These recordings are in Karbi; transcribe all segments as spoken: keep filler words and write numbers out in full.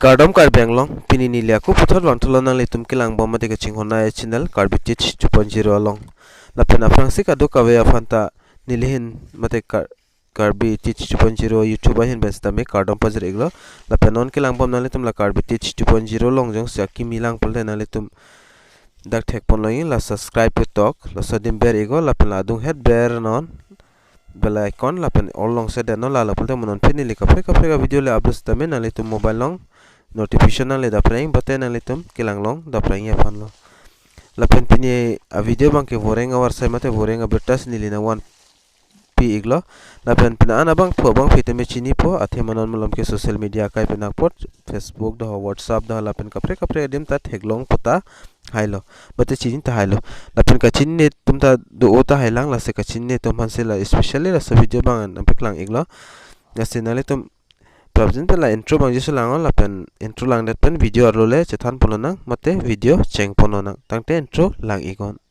Kardom Karbi Anglong, pini neli ako puthot vangthulo nanglitum kelangbom mate kachinghon a-channel Karbi Teach two point zero along. Lapen aphrangsi kadokave aphan ta neli ahin mate Kar-, Karbi Teach two point zero YouTube ahin pen sitame kardom pajir-iklo. Lapen non kelangbom nanglitum la Karbi Teach two point zero along jongsi akimi lang pulote nanglitum dak thekpon longji la subscribe ketok, laso adim ber-iknon lapen la adung het ber non bell icon lapen all along sede non, lalo pulote mo non pini neli kaprek kaprek a-video le upload sitame nanglitum mobile along notification nangle daprang mate nanglitum kelang long daprang aphanlo. Lapen pini a-video abangke voreng avar sai mate voreng abirta si neli nangvan pi-iklo. Lapen pini an abangphu abangphi tame chinipo, athe mo non malom ke social media akai pen apot, Facebook do, WhatsApp do, lapen kaprek kaprek adim ta theklong pu ta hailo, mate chini ta hailo. Lapen kachinine atum ta do-o ta hailang, lasi kachinine atum aphansi la especially laso video abang nangpeklang-iklo. Lasi nanglitum prapjin pen la intro abang jesu langnon, lapen intro langdet pen video arlo le chethanpon lonang mate video chengpon lonang. Tangte intro lang-iknon.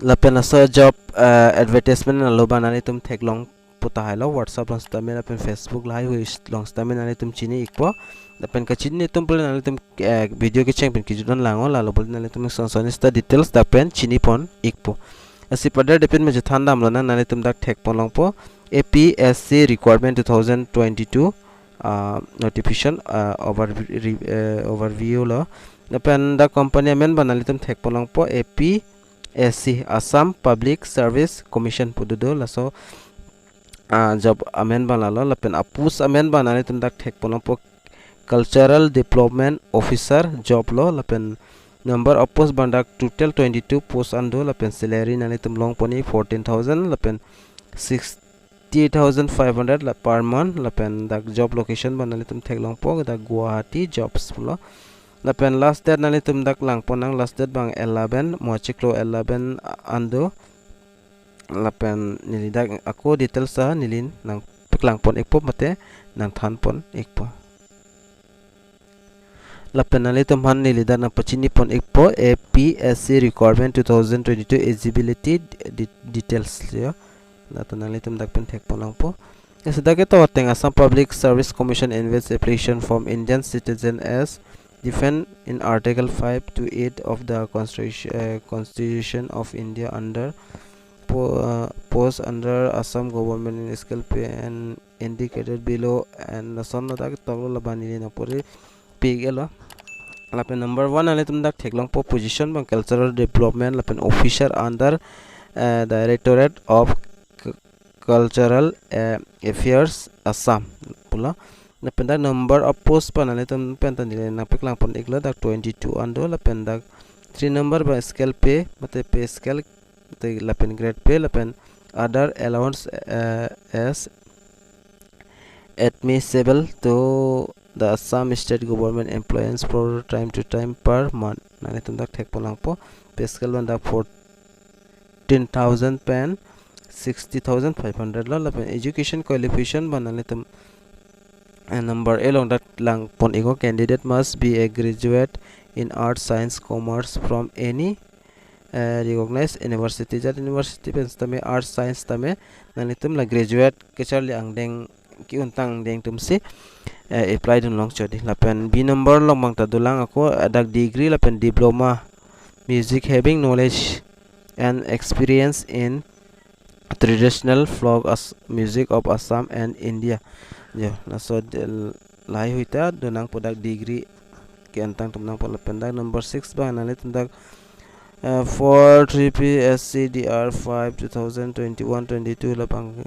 Lapen laso job, eh, advertisement alo abang nanglitum theklong pu ta hailo, WhatsApp along sitame lapen Facebook lahai hui along sitame nanglitum chini-ikpo. Lapen kachinine atum pulote nanglitum, eh, video kecheng pen kejut non langnon, lalo pulote nanglitum son son ista details dak pen chinipon-ikpo. Lasi pada depin me chethan damlonang, nanglitum dak thekpon longpo A P S C requirement two thousand twenty-two, ah, notification, ah, over, re-, eh, overview lo. Lapen dak company amen abang nanglitum thekpon longpo A P S C, Assam Public Service Commission pu dodo, laso, ah, job amen abang lalo. Lapen a-post amen abang nanglitum dak thekpon longpo Cultural Development Officer job lo. Lapen number of post abang dak total twenty-two post an do, lapen salary nanglitum longponji fourteen thousand, lapen sixty thousand five hundred la per month. Lapen dak job location abang nanglitum theklongpo, dak Guwahati jobs pulo. Lapen last date nanglitum dak langpon nang, last date abang eleven, mo achiklo eleven an do. Lapen neli dak ako details ta neli nangpeklangpon-ikpo mate nangthanpon-ikpo. Lapen nanglitum aphan neli dak nangpachinipon-ikpo A P S C requirement two thousand twenty-two eligibility de-, details yo. Latum nanglitum dak pen thekpon longpo. Lasi dak ketok ateng Assam Public Service Commission invites application from Indian citizen as defined in Article five to eight of the Constitution, uh, Constitution of India under po-, uh, post under Assam government in scale pay and indicated below and lason dak toklo, labang neli nangpuri pik-iklo. Lapen number one nanglitum dak theklongpo position abang cultural development lapen officer under, uh, Directorate of C-, Cultural, eh, Affairs Assam pulo. Lapen dak number of post abang nanglitum pen ta neli nangpeklangpon-iklo, dak twenty-two an do, lapen dak three number abang scale pay mate pay scale te lapen grade pay lapen other allowance, eh, as admissible to the Assam State Government employees for time to time per month. Nanglitum dak thekpon longpo, pay scale abang dak fourteen thousand pen sixty thousand five hundred lo. Lapen education qualification abang nanglitum, eh, number A along dak langpon-iknon, candidate must be a graduate in arts, science, commerce from any, eh, recognized university. Jat university pen sitame arts, science tame nanglitum la graduate kacharli angdeng, ki-untang angdeng atumsi, eh, apply dun long chodi. Lapen B number along abang ta dolang ako, eh, dak degree lapen diploma music having knowledge and experience in traditional folk as music of Assam and India. Yo, laso del-, lahai hui ta donangpo, dak degree ke-untang atum nangpo. Lapen dak number six abang nanglitum dak, eh, four three P S C D R five two thousand twenty-one twenty-two labang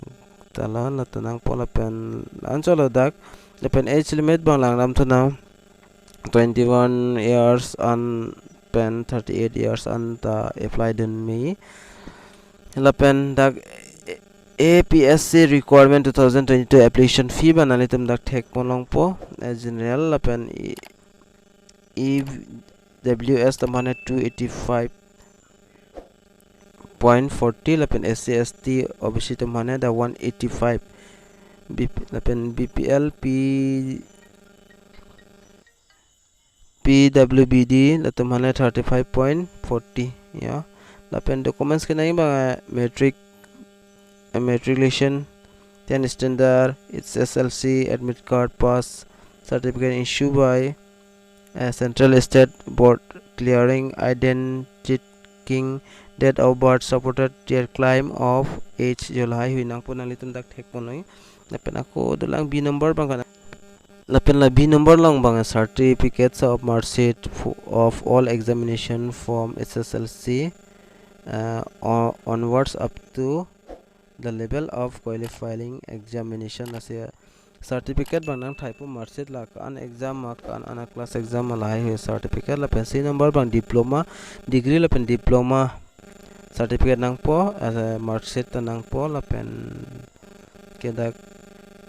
ta la, la donangpo lapen anchot lo dak. Lapen age limit abang langdam thunang, twenty-one years an pen thirty-eight years an ta apply dun me. Lapen dak A P S C requirement two thousand twenty-two application fee abang nanglitum dak thekpon longpo, eh, general lapen E-, E W S atum aphan two eighty-five point forty, lapen S C S T O B C atum aphan dak one eighty-five, B P, lapen B P L P, P W B D, latum aphan le thirty-five point forty, ya. Lapen documents kenangji abang, eh, matric, eh, matriculation, ten standard, H S L C, admit card, pass certificate issued by, eh, Central State Board, clearing identity, date of birth, supported their claim of age, jo lahaihui nangpo, nanglitum dak thekponlongji. Lapen ako dolang B number abang kan. Lapen la B number along abang certificates of mark sheet fo-, of all examination from H S L C, uh, o-, onwards up to the level of qualifying examination, lasi certificate abang nangthaipo, mark sheet la ko-an exam ma, ko-an ana class exam ma, lahaihui certificate. Lapen C number abang diploma, degree lapen diploma certificate nangpo, eh, mark sheet ta nangpo, lapen ke dak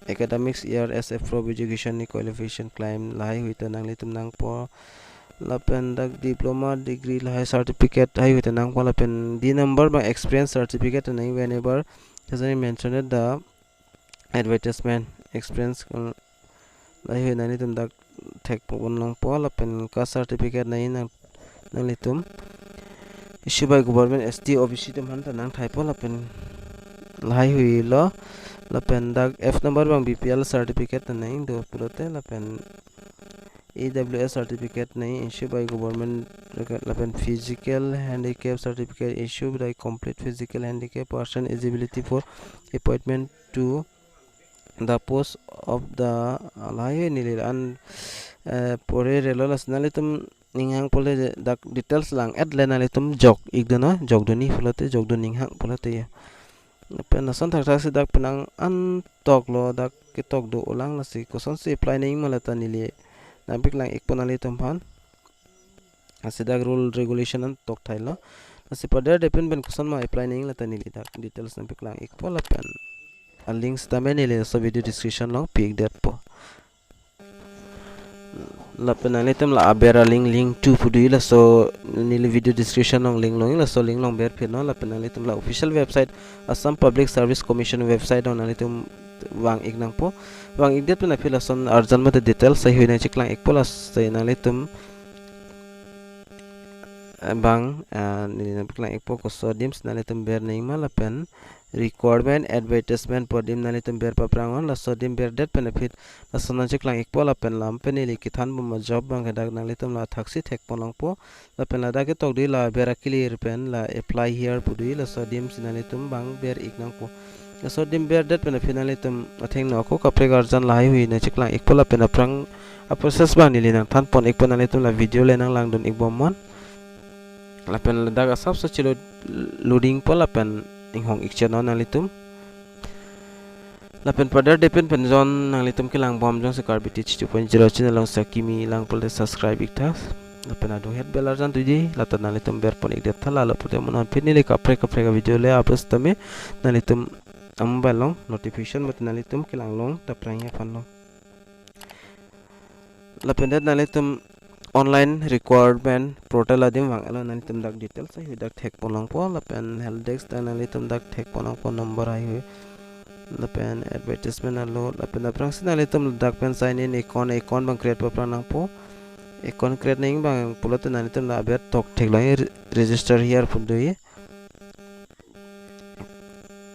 academics year as approved education ni qualification claim lahaihui ta nanglitum nangpo. Lapen dak diploma, degree lahai certificate haihui ta nangpo. Lapen D number abang experience certificate ta nangji, whenever has been mentioned the advertisement, experience, um, lahaihui nanglitum dak thekponlongpo. Lapen caste certificate nangji nang, nanglitum issued by government, S T, O B C atum aphan ta nangthaipo. Lapen lahaihui lo. Lapen dak F number abang B P L certificate ta nangji do pulote, lapen E W S certificate nangji issued by government, lapen physical handicap certificate issued by complete physical handicap person eligibility for appointment to the post of the, ah, lahai neli an, eh, pore relo, lasi nanglitum ninghang pulote dak details lang-et le nanglitum jok ik dun non, jok dun ni pulote, jok dun ninghang pulote ya. Lapen lason thakthak si dak penang an toklo, dak ketok do-olang, lasi kosonsi apply nangji ma la ta neli nangpeklang ikpo nanglitum aphan. Lasi dak rule regulation an tokthailo. Lasi padar depend pen koson ma apply nangji la ta neli dak details nangpeklang ikpo, lapen a-link sitame neli laso video description along pi-ik detpo. Lapen nanglitum la aber a-link, link two pu do-i, laso neli video description along link longji, laso link along berphit non. Lapen nanglitum la official website, Assam Public Service Commission website along nanglitum vang ik nangpo. Vang ik det pen aphi lason urgent mate details haihui nangcheklang ikpo, lasi nanglitum, eh, bang, eh, neli nangpeklang ikpo koso adim si nanglitum ber nangji ma, lapen requirement advertisement pu adim nanglitum ber paphrang non, laso adim ber det pen aphi lason nangcheklang ikpo. Lapen lam pen neli kethan bom a-job abang ke dak nanglitum la thaksi thekponlongpo. Lapen ladak ketok do-i, la ber a-clear pen la apply here pu do-i, laso adim si nanglitum bang ber ik nangpo. Laso adim ber det pen aphi nanglitum athengno ako kaprek arjan lahaihui nangcheklang ikpo, lapen aphrang a-process abang neli nangthanpon ikpo, nanglitum la video le nanglangdun ik bom non. Lapen ladak asapso chelo loading po, lapen inghong ik chot non nanglitum. Lapen padar depend pen jon nanglitum kelang bom jongsi Karbi Teach two point zero channel along si akimi lang pulote subscribe ik tha. Lapen adung het bell arjan tuji, la ta nanglitum berpon ik det tha, lalo pulote mo non aphi neli kaprek kaprek a-video le upload sitame nanglitum a-mobile along notification mate nanglitum kelang long ta phrangji aphan lo. Lapen det nanglitum online recruitment portal adim vang-et lo, nanglitum dak details haihui dak thekponlongpo, lapen help desk ta nanglitum dak thekponlongpo number haihui. Lapen advertisement alo, lapen aphrangsi nanglitum dak pen sign in account, account abang create paphrang nangpo. Account create nangji abang pulote nanglitum la aber tok theklong, re-, register here pu do-i.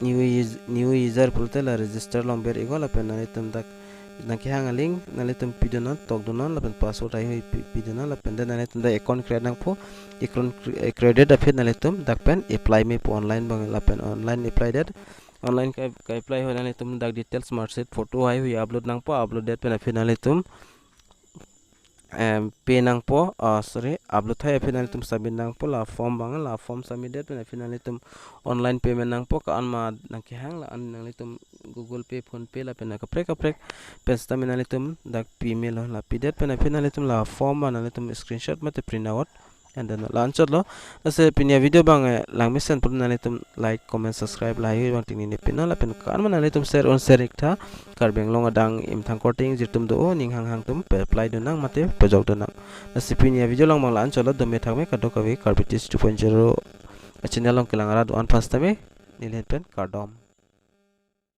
New us-, new user pulote la register along ber iknon, lapen nanglitum dak nangkehang a-link nanglitum pidun non, tokdun non, lapen password haihui pi-, pidun non, lapen det nanglitum dak account create nangpo, account cre-, eh, create det aphi nanglitum dak pen apply mepo online abang, lapen online apply det, online ka, ka-apply ho nanglitum dak details, mark sheet, photo haihui upload nangpo, upload det pen aphi nanglitum em, pay nangpo, ah, sorry, upload thai aphi nanglitum submit nangpo, la form abang, la form submit det pen aphi nanglitum online payment nangpo, ko-an ma nangkehang la-an nanglitum Google Pay, PhonePe lapen kaprek kaprek pen sitame nanglitum dak pi melo, la pi det pen aphi nanglitum la form abang nanglitum screenshot mate print out and then la-anchot lo. Lasi pini a-video abang, eh, langmesen pulote nanglitum like, comment, subscribe lahaihui abang tingni ne pin non, lapen ko-an ma nanglitum share un share ik tha, Karbi Anglong adang imthang korte ingjir atum do-o, ning hanghang atum pe-apply dun nang mate pejok dun nang. Lasi pini a-video along abang la-anchot lo, dome thakme kadokave Karbi Teach two point zero a-channel along kelang arat do-an aphan sitame, neli ahin pen kardom.